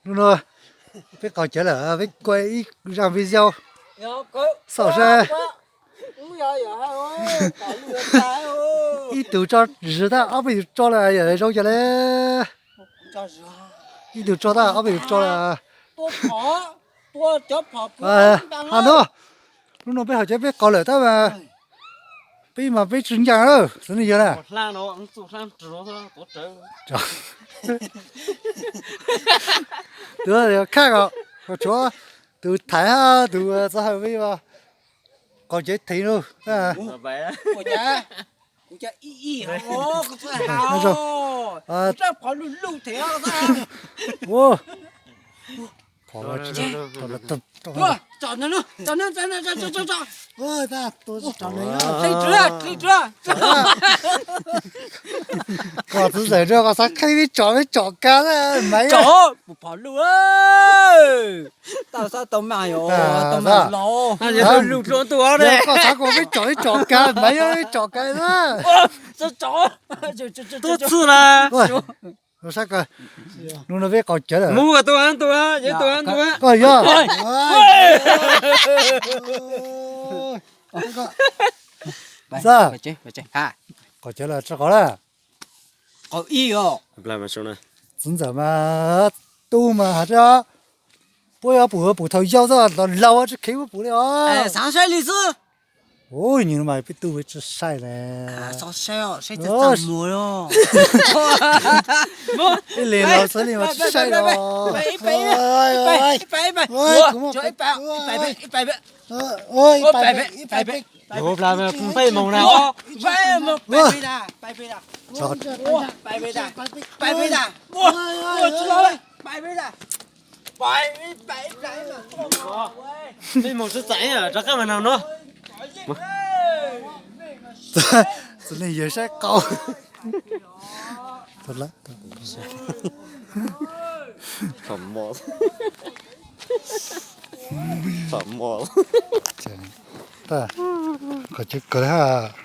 Hnub no peb qaug cawv lawm, peb kuaj ib zaj video xauj saib. Ib tug tso zws tag ob peb tug tso lawm, yog zoo cas le. Ib tug tso tag ob peb tug tso lawm. Hab no, hnub no peb haus cawv peb qaug lawm tab mas peb mas peb tsis ncaaj lawm, xws li yog na. Tus khaj os, tshuav tus thaiv hab tus txawj hawm peb qaug cawv thev lug. Koj txiv ntxawm nrog koj xav qhib peb tsom peb tsom kab na, Maiv. Phom luj, tau xab tau mas yom, tau mas los. Koj xav kom peb tsom peb tsom kab, Maiv, peb tsom kab na. Tub txwj na. Sab kawg, hnub no peb qaug cawv lawm. Mus tus a tus a, yog tus a tus a. Koj yog. Xab, qaug cawv lawm tsis qaug lawm. Txiv ntxawm mas tub mas has tib, puab yuav pum pum thaum yau xwb, laus laus tsis kheev muab pum li os. Xav saib li xwb. Ua, nws mas peb tub tsis saib ne. Ib leeg laus xwb li mas tsis saib os. Peb moos na. Peb moos sib txais rov qab mas no no. Txom nyem yawg saib qau. Txom mos. Txom mos. Qhov tseem kawg hab.